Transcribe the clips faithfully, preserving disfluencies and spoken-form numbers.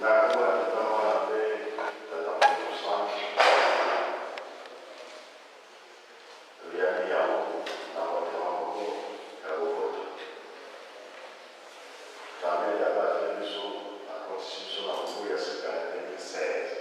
Na kuwa tata mwana mpe tata mwana mosantu, yandi yawu na motema moko ya boboto. Nzambe yabateli biso, akotisi biso na mobu ya sika ya deux mille seize.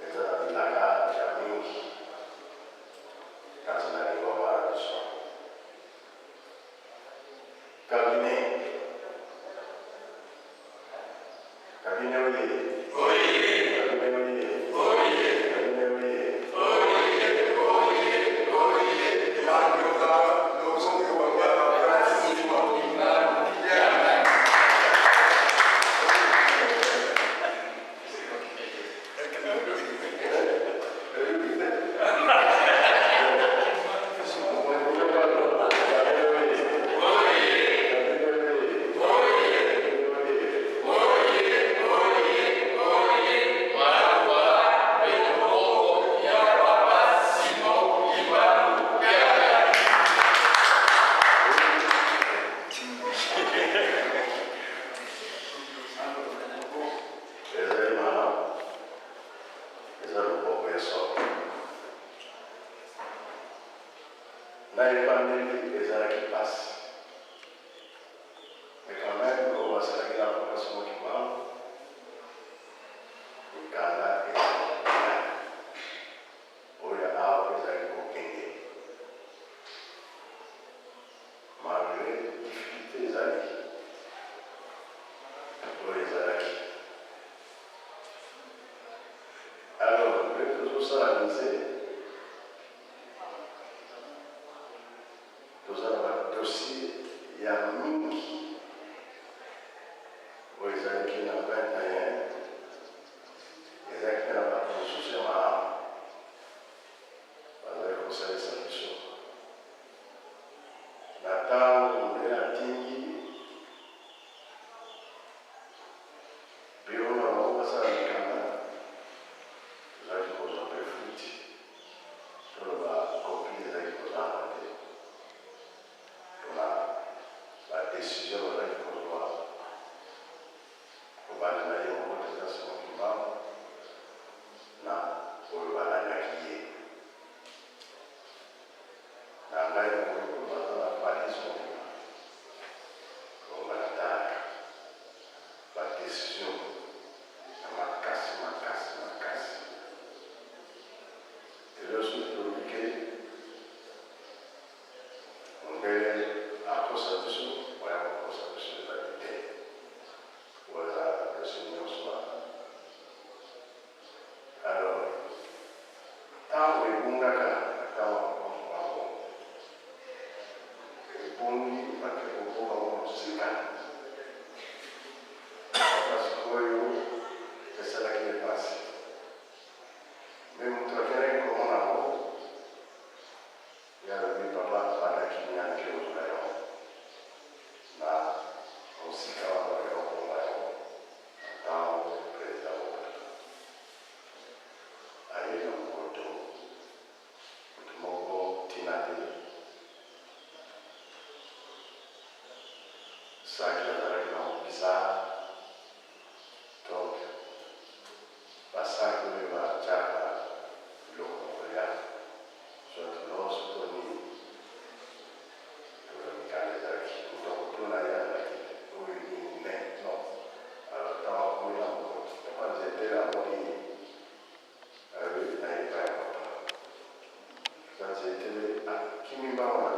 Eza na bilaka ya mingi kati na lingomba na biso. Cabinet. Cabinet oye. Cabinet oye. Cabinet oye. Ezali malamu, eza loboko ya solo. Na ebandeli ezalaki mpasi. Mais quand même, oyo basalaki na Papa Simon Kimbangu, mikanda ezali oyo awa ezali kokende. Malgré difficulté ezali, oyo ezalaki. Alors, nde tozosala musée, toza na badossier ya mingi oyo ezalaki na vingt et un, ezalaki mpe na bato mosusu ya malamu bazali kosalisa biso. Na ntango mundele atingi biro na bango basala mikanda, tozalaki kozwa mpe futi, toloba kopi ezalaki kozanga te. Mpona badécision bazalaki kozwa kobanda na ye moko tata Simon Kimbangu na oyo balandaki ye. Na ngai nakoki koloba ata na palais mobimba, bongo natalaka badécision ya makasi, makasi, makasi. Lelo soki tolobi ke mundele akosa biso, oya kokosa biso ezali te. Oyo eza biso nyonso wana. Alors, ntango ebungaka na ntango ya kokosa bango, ebongi bake kokoba bango mosika. Papa sikoyo esalaki ye mpasi. Mais moto akendaki komona yango, ye alobi: "Papa, vanda kimia, nake kozwa yo na mosika wana bakobomba yo." Na ntango président Mobutu aye na Mpoto, moto moko ntina te, saki azalaki na bizarre. Donc, basaki oyo batiaka biloko ya kolia, soit loso to nini, tolobikana ezalaki. Moto akotuna ye azalaki te. Oyo nini? Mais non. Alors, ntango akomi na Mpoto, papa Nzietele amoni ye. Alobi: "Naye epai ya papa." Papa Nzietele akimi mbangu na,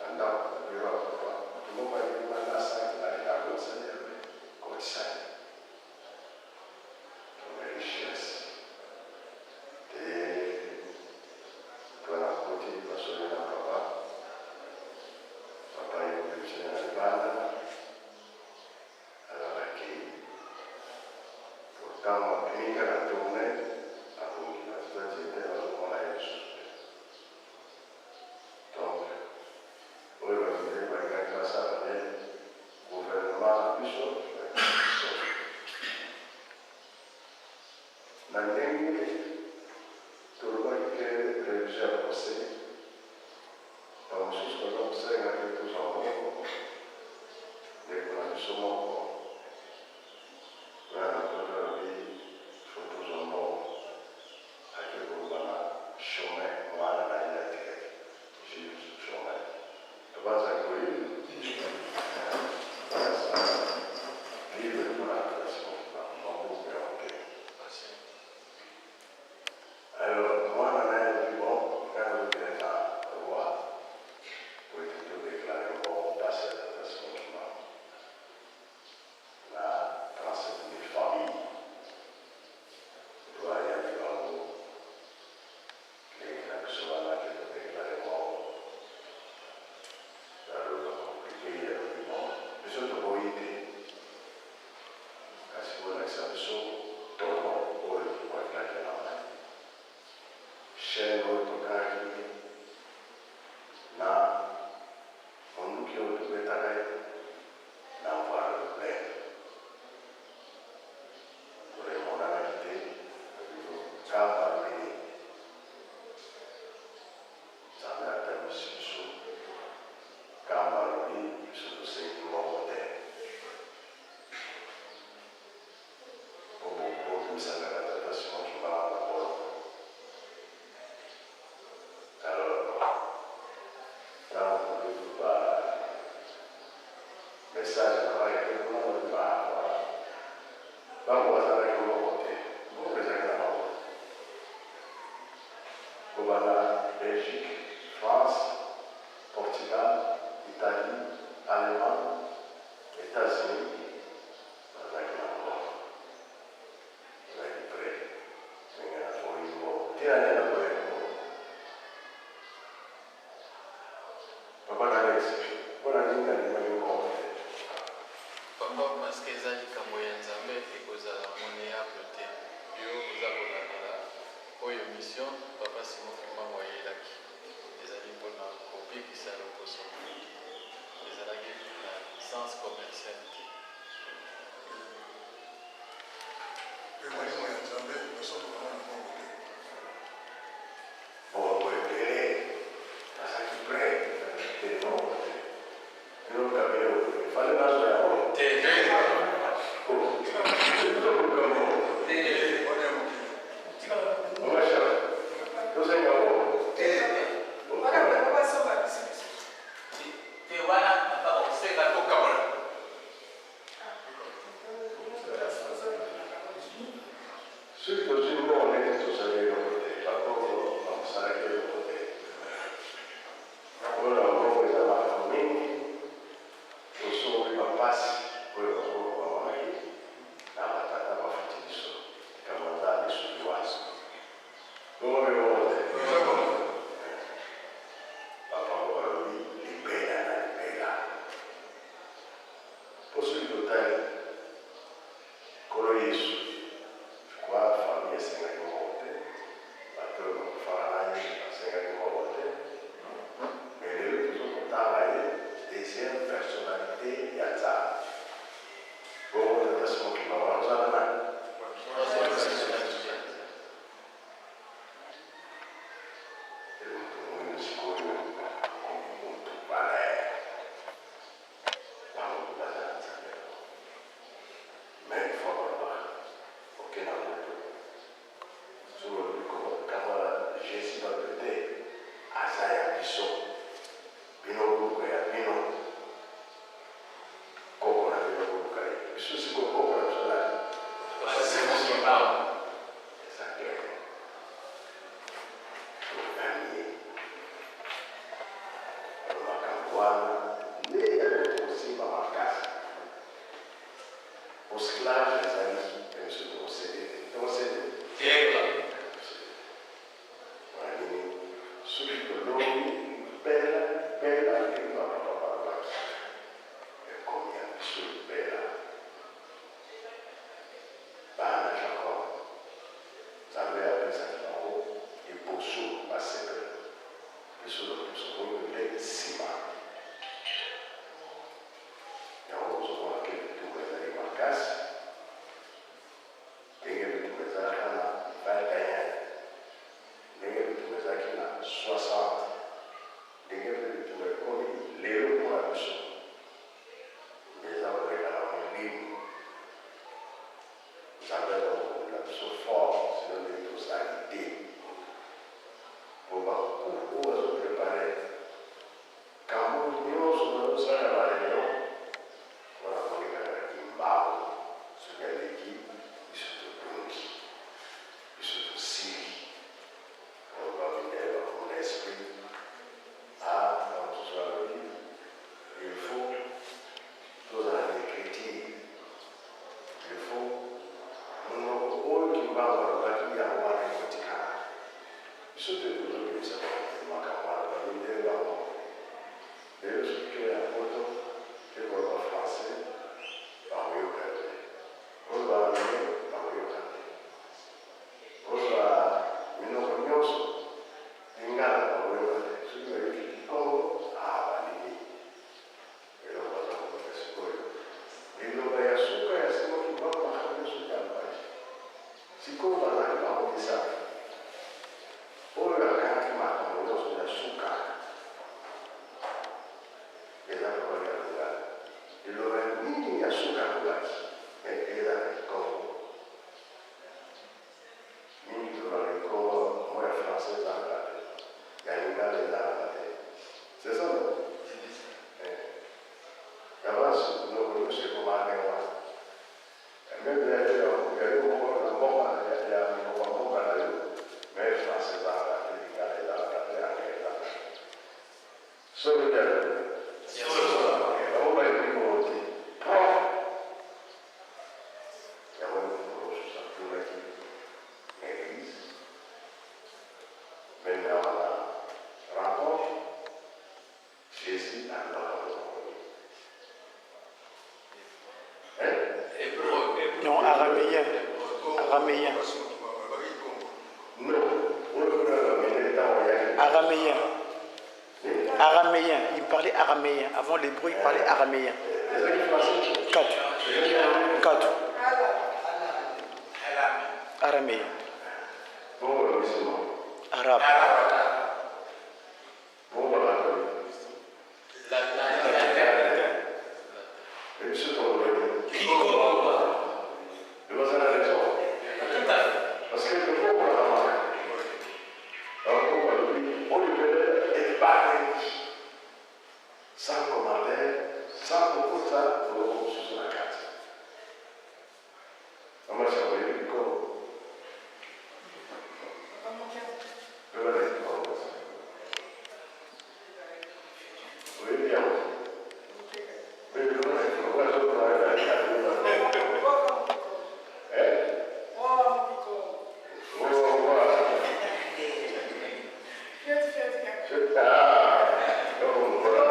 na ndako, na biro ya papa. Moto moko ayei wana na saki, na ndako ya sani ya Vive pour la tradition, la langue et la paix. Alors, moi, on a un bon, quand vous êtes à roi, pour être déclaré bon, passer à la tradition, na trente-sept mille familles. Loi ya Mibango, lenge na biso wana ke to déclarer mort. Naloba compliqué, ya lobi mort. Biso toboyi te. Kasi bolakisa biso tono oyo tobwakilaki na mai. Chaîne oyo tokangaki na monduki oyo tobetaka ye na mvwala lulendo. Oyo emonanaki te, kamba lwini. Nzambe atamisi biso, kamba lobi, biso tosengi mbongo te. Obo, obimisaka na tata Simon Kimbangu na boloko. Alors, ntango ba message na ngai eke kuna, ba, ba, bango bazalaki mbongo te, mbongo ezalaki na bango. Kobanda Belgique, France, Portugal, Italie, Allemagne, États-Unis, bazalaki na mbongo. Bazalaki prêt. Ndenge na boyi mbongo. Tina nde na boyi mbongo. Papa Alex, mpo na nini nandimaki mbongo te? Papa, parce que eza likambo ya Nzambe, ekozala monnayable te. Yo oza kolandela oyo mission Papa Simon Kimbangu ayelaki. Ezali mpo na kobikisa lokoso mingi. Ezalaki na sens commercial te. Mpe molimo ya Nzambe, nyonso tokomona na mbongo te. Mbongo ebele, nazalaki prêt, te, mbongo te. Bino kabele oyo, fallait nazwa yango. Te, te. Oh. Bino koluka mbongo. Te. Mama Charles, tosenga mbongo. Te. Wana bango basomba biso lisusu. Te, wana bakosenga tokabola. Soki tozwi mbongo neti tozali eloko te, bakoko bakosalaki eloko te. Oyo na mbongo eza makambo mingi, tosombi Liloba ya mingi ya suka ya bulaki, eh, ezalaka Kikongo. Mingi tolobaka Kikongo, mwa ya français ezalaka te, ya Lingala ezalaka te. C'est ça, non? Eh. Ya basi, donc, nous, c'est comment avec moi? Même ya, ya, ya, ya, ya, ya, ya, mais français ezalaka te, Lingala ezalaka te, anglais ezalaka te. Solo dia. Solo. Bango bayebi Kikongo te. Yango nde Kikongo mosusu atunaki na église. Même na wana rencontre, Jésus alobaka na bango. Hein? Non, araméen. Araméen. Non. Oyo kuna na mene ntango ya Araméen. Araméen. Il parlait araméen. Avant l'hébreu, il parlait araméen. Katu. Katu. Araméen. Bon, musulman. Arabe. Bon, voilà. Et puis, c'est ton problème. Kikongo. Et ben, ça a raison. Tout à fait. Parce que le pauvre, là, alors, on va lui, on lui peut être épargné. Sans commentaire, sans beaucoup de ça, on va sur la carte. Mama, ça va, il est con. Mama, il est con. Oui, bien. Oui, bien. Hein? Oh, voilà. Ah, donc, voilà.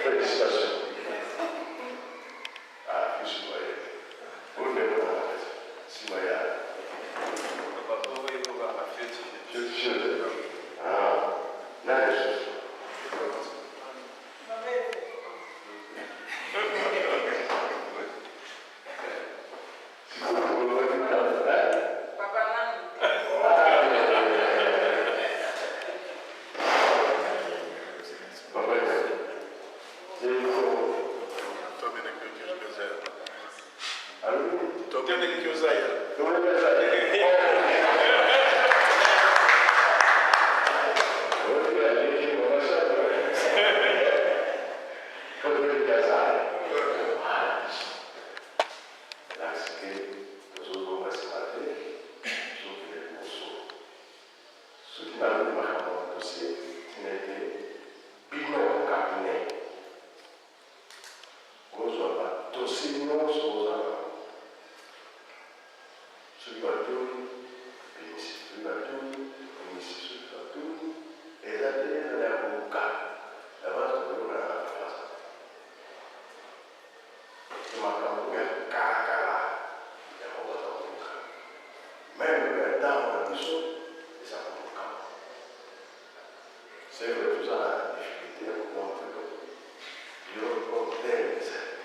Félicitations. Ah, plus moyen. Vous le mettez dans la tête. Si moyen. Papa, vous voyez, vous, ma fioti. Fioti, fioti. Ah, nice. Papa nani? Papa nani? Dominique Joseph. Allô? Dominique Joseph. Dominique Joseph. Dominique Joseph. Parce que tozobonga nsima te, tozokende liboso. Soki nalobi makambo ya dossier, tina ete bino cabinet, bozwa ba dossier nyonso bozwa na bango. Soki batuni, bimisi. Soki batuni, bimisi. Soki batuni, eza te, ezala ya koluka. Ya bato koyokana na Faransa. Makambo ya kala kala, yango baza koluka. Même ya ntango na biso, eza koluka. C'est vrai, toza na difficulté ya komontre que yo comme tel eza te.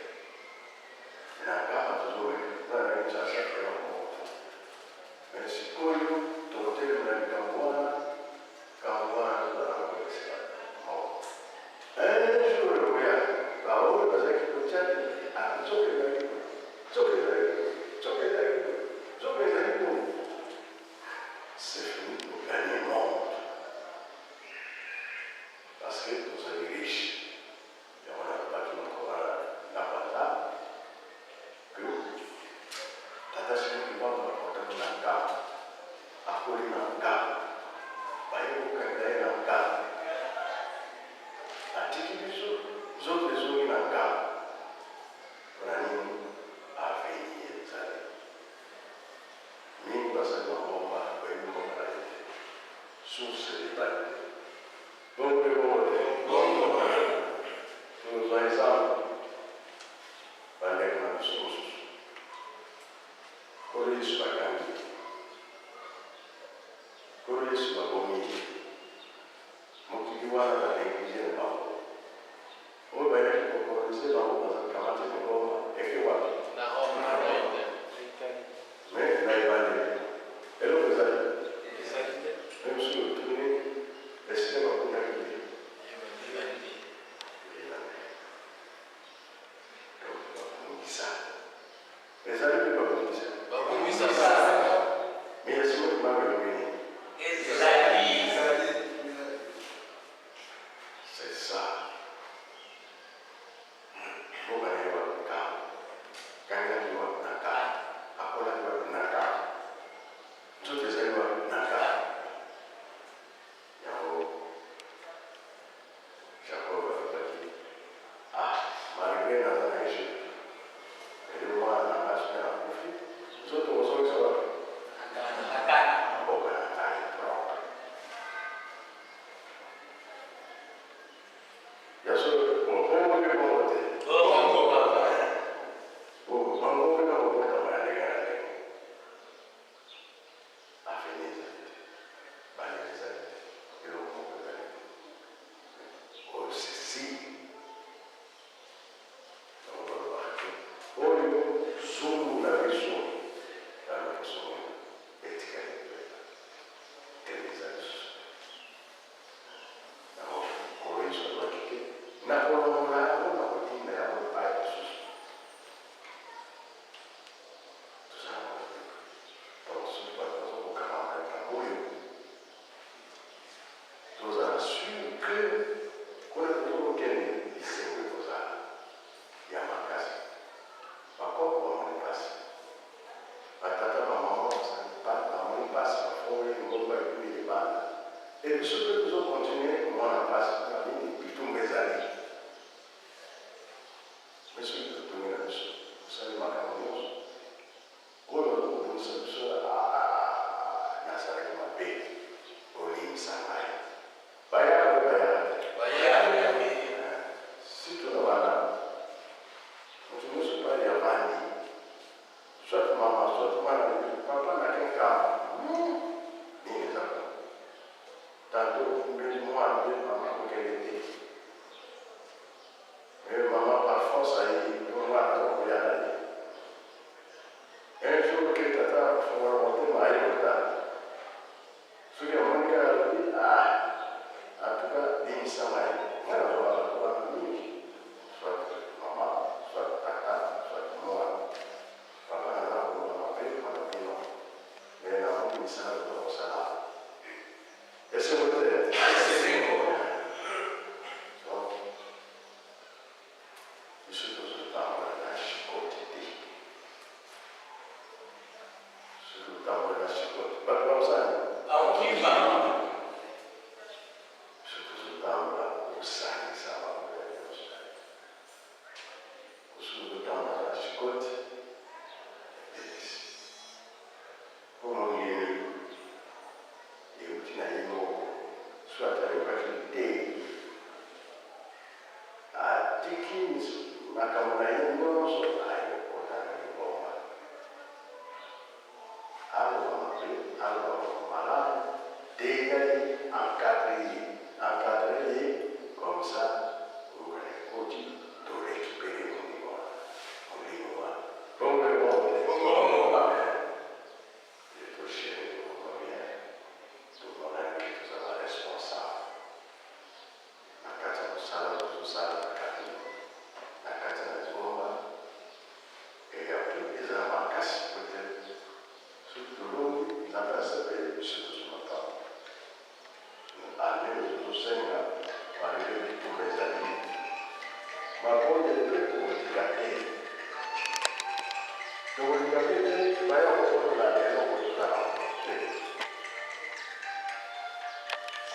Na kaka tozoleka, na Kinshasa, na Mboka. Mais sikoyo, tokotelema na likambo wana, likambo wana tozala na kolekisa bango. Un jour ekoya, baoyo bazalaki kotya te, ah, nzoka ezalaki boye, nzoka ezalaki boye, nzoka ezalaki boye, nzoka ezalaki boye. C'est fini, on gagne monde. Parce que tozali riche. Yango wana nalobaki mokolo wana na Banza que tata Simon Kimbangu abotami na Nkamba, akoli na Nkamba, baye kokanga ye na Nkamba. Atiki biso, nzoto ezongi na Nkamba. Mpo na nini? Avenir ezali. Mingi basali mangomba, bayebi mangomba na ye te. Source ebandi te. Bongo mpe bongo te. Bongo. Tozwa exemple. Bandeko na biso mosusu. Nkolo Yesu bakangi ye. Nkolo Yesu babomi ye. Mokili wana ba négligé na bango. Oyo bayaki ko coloniser bango, baza kamati mangomba, eke wapi? Na Rome. Na Rome. Mais na ebandeli, eloko ezali? Ezali te. Même si otuni, esika bakutaki ye? Ebandeli. Yesu totongi na biso, osali makambo nyonso. Oyo bakoki kobundisa biso, ah, nasalaki mabe, olimbisa ngai. Bayaka mpe bayaka te. Bayaka. Eh, surtout na bana. Moto nyonso epai avandi. Soit mama, soit mwana, papa na ke kama. Hmm. Nini eza ko? Tantôt mbeli mwana, mbeli mama, kokende te. Mais maman, par force, aye, yo mwana aza koya na ye. Un jour que tata afungola motema, aye kotala. Soki amoni kaka alobi, ah, en tout cas, bimisa ngai. Ngai nazwaka bato wana mingi. Soit mama, soit tata, soit mwana. Papa naza koloba mabe mpo na bino. Mais namoni misala toza kosala. Esengo te? Esengo. Donc, biso tozotambola na chicotte te. Biso totambola na chicotte. Bato bakosala nini? Bakokima. Biso tozotambola kosangisa bango ya nyonso. Biso tozotambola na chicotte. Ebebisi. Mpo molimo euti na ye moko, soit ayokaki te, atiki makambo na ye nyonso, aye kota na lingomba. Aloba mabe, aloba malamu, teya ye, encadrer ye, encadrer ye, comme ça, oyoka na ekoti, to récupérer molimo wana, molimo wana. Bongo, bongo, bongo. Amen. Ye toshele, tokomi, tomonani ke toza ba responsable. Na kati ya mosala tozosala na kati, na kati ya lingomba, eya mpe eza makasi mpo ete soki tolongi, Nzambe asepeli biso tozwa makambo. Ame tozosenga, malgré bitumba ezali, mabondeli mpe tokotika te. Tokolinga mpe te baya kososola eloko tozala te.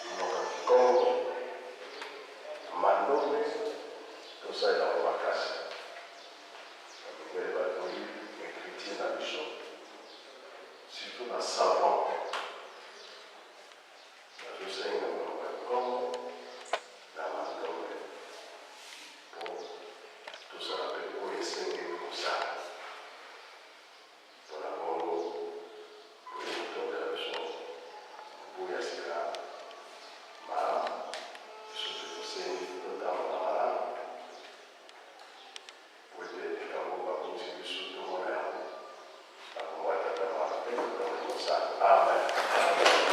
Monoko ya Kikongo, mandombe, tosalela yango makasi. Bamindele badoli écriture na biso, surtout na savon. Nazosenga monoko ya Kikongo na mandombe mpo tosala mpe oyo esengeli kosala. Mpo na bongo, toyei kotombela biso mbu ya sika malamu, biso mpe tosengi totambola malamu. Mpo ete likambo babotisi biso tomona yango. Na kombo ya Tata, Mwana mpe Molimo Santu. Amen.